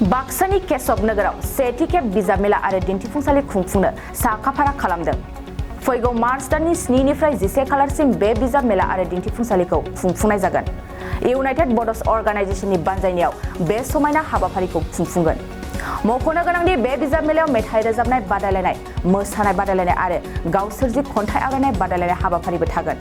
बाक्सानि केशब नोगोराव सेथि खेब बिजाब मेला आरो दिन्थिफुंसालि खुंफुंनो साखाफारा खालामदों। फैगौ मार्च दाननि 7 निफ्राय 11 खालारसिम बे बिजाब मेला आरो दिन्थिफुंसालिखौ खुंफुंनाय जागोन। इउनाइटेड बड'स अर्गानाइजेशननि बानजायनायाव बे समायना हाबाफारिखौ खुंफुंगोन। मख'नो गोनांदि बे बिजाब मेलायाव मेथाइ रोजाबनाय बादायलायनाय, मोसानाय बादायलायनाय आरो गावसोरजि खन्थाइ आवरायनाय बादायलायनाय हाबाफारिबो थागोन।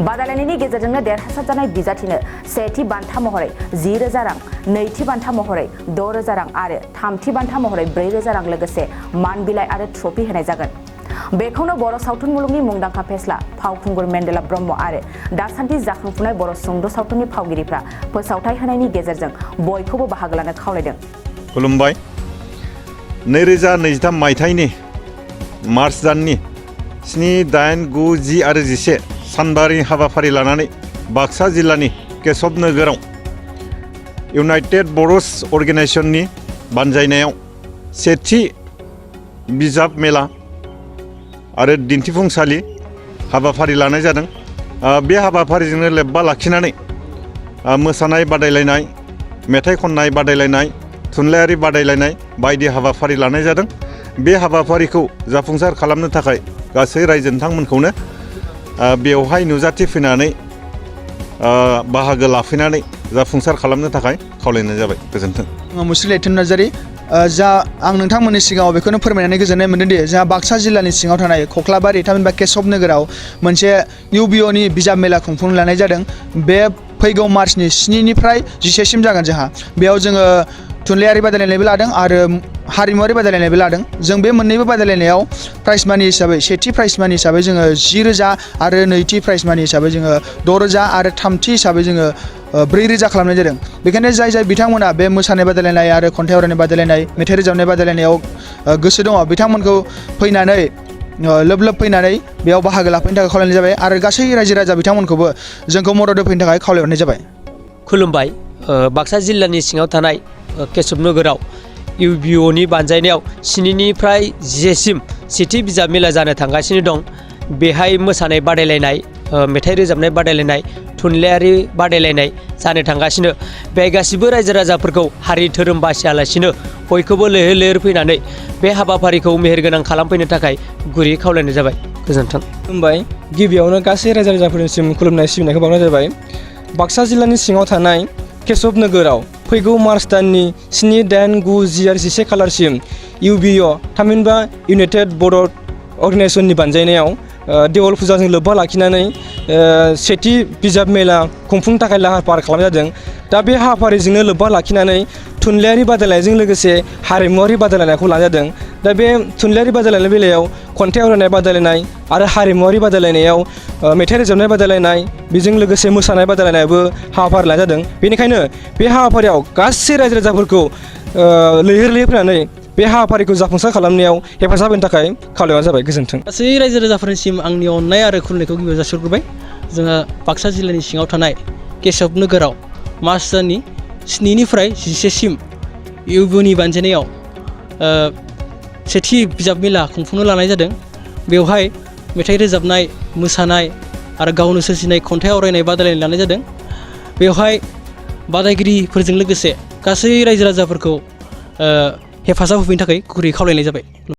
बादायलायनायनि गेजेरजोंनो देरहासार जानाय बिजाथिनो सेथि बान्था महरै 10,000 रां, नैथि बान्था महरै 6,000 रां आरो थामथि बान्था महरै 4,000 रां लोगोसे मान बिलाइ आरो ट्रफी होनाय जागोन। बेखौनो बर' सावथुन मुलुगनि मुंदांखा फेस्ला फावखुंगुर मेन्देला ब्रह्म आरो दासान्दि जाखांफुनाय बर' सुंद' सावथुननि फावगिरिफ्रा फोसावथाय होनायनि गेजेरजों बयखौबो बाहागो लानो खावलायदों। खुलुमबाय। 2023 मायथाइनि मार्च दाननि 7, 8, 9, 10 आरो 11 सानबारि हाबाफारि लानानै बाक्सा जिल्लानि केशब नोगोराव इउनाइटेड बड'स अर्गानाइजेशननि बानजायनायाव सेथि बिजाब मेला आरो दिन्थिफुंसालि हाबाफारि लानाय जादों। बे हाबाफारिजोंनो लोब्बा लाखिनानै मोसानाय बादायलायनाय, मेथाइ खननाय बादायलायनाय, थुनलाइयारि बादायलायनाय बायदि हाबाफारि लानाय जादों। बे हाबाफारिखौ जाफुंसार खालामनो थाखाय गासै रायजो नोंथांमोनखौनो बेवहाय नुजाथिफैनानै बाहागो लाफैनानै जाफुंसार खालामनो थाखाय खावलायनाय जाबाय। गोजोन्थों। मुस्रि लैथोन नार्जारि। आं नोंथांमोननि सिगाङाव बेखौनो फोरमायनानै गोजोननाय मोनदोंदि जोंहा बाक्सा जिल्लानि सिङाव थानाय खख्लाबारि थामहिनबा केशब नोगोराव मोनसे UBOनि बिजाब मेला खुंफुंनो लानाय जादों। बे फैगौ मार्चनि 7 निफ्राय 11 सिम जागोन जोंहा। बेयाव जोङो थुनलाइयारि बादायलायनायबो लादों आरो हारिमुवारि बादायलायनायबो लादों। जों बे मोननैबो बादायलायनायाव प्राइज मानि हिसाबै सेथि प्राइज मानि हिसाबै जोङो 10,000 आरो नैथि प्राइज मानि हिसाबै जोङो 6,000 आरो थामथि हिसाबै जोङो 4,000 खालामनाय जादों। बेखायनो जाय बिथांमोना बे मोसानाय बादायलायनाय आरो खन्थाइ आवरायनाय बादायलायनाय, मेथाइ रोजाबनाय बादायलायनायाव गोसो दङ बिथांमोनखौ फैनानै लोब फैनानै बेयाव बाहागो लाफैनो थाखाय खावलायनाय जाबाय आरो गासै रायजो राजा बिथांमोनखौबो जोंखौ मदद होफैनो थाखाय खावलायहरनाय जाबाय। खुलुमबाय। बाक्सा जिल्लानि सिङाव थानाय केशब नोगोराव UBOनि बानजायनायाव 7 निफ्राय 11 सिम सेथि बिजाब मेला जानो थांगासिनो दं। बेहाय मोसानाय बादायलायनाय, मेथाइ रोजाबनाय बादायलायनाय, थुनलाइयारि बादायलायनाय जानो थांगासिनो। बे गासिबो रायजो राजाफोरखौ हारि धोरोम बासियालासिनो बयखौबो लैहोर लैहोर फैनानै बे हाबाफारिखौ मेहेरगोनां खालामफैनो थाखाय गुरै खावलायनाय जाबाय। गोजोन्थों। खुलुमबाय। गिबियावनो गासै रायजो राजाफोरनिसिम खुलुमनाय सिबिनायखौ बावनाय जाबाय। बाक्सा जिल्लानि सिङाव थानाय केशब नोगोराव फैगौ मार्च दाननि 7, 8, 9, 10 आरो 11 खालारसिम UBO थामहिनबा इउनाइटेड बड'स अर्गानाइजेशननि बानजायनायाव देवल फुजाजों लोब्बा लाखिनानै सेथि बिजाब मेला खुंफुंनो थाखाय लाहार फाहार खालामनाय जादों। दा बे हाबाफारिजोंनो लोब्बा लाखिनानै थुनलाइयारि बादायलायनायजों लोगोसे हारिमुवारि बादायलायनायखौ लानाय जादों। दा बे थुनलाइयारि बादायलायनाय बेलायाव खन्थाइ आवरायनाय बादायलायनाय आरो हारिमुवारि बादायलायनायाव मेथाइ रोजाबनाय बादायलायनाय, बेजों लोगोसे मोसानाय बादायलायनायाबो हाबाफारि लानाय जादों। बेनिखायनो बे हाबाफारियाव गासै रायजो राजाफोरखौ लैहोर लैहोर फैनानै बे हाबाफारिखौ जाफुंसार खालामनायाव हेफाजाब होनो थाखाय खावलायनाय जाबाय। गोजोन्थों। गासै रायजो राजाफोरनिसिम आंनि अननाय आरो खुलुमनायखौ गिबियाव जासिहरग्रोबाय। जोंहा बाक्सा जिल्लानि सिङाव थानाय केशब नोगोराव मार्च दाननि 7 निफ्राय 11 सिम UBOनि बानजायनायाव सेथि बिजाब मेला खुंफुंनो लानाय जादों। बेवहाय मेथाइ रोजाबनाय, मोसानाय आरो गावनो सोरजिनाय खन्थाइ आवरायनाय बादायलायनाय लानाय जादों। बेवहाय बादायगिरिफोरजों लोगोसे गासै रायजो राजाफोरखौ हेफाजाब होफैनो थाखाय गुरै खावलायनाय जाबाय।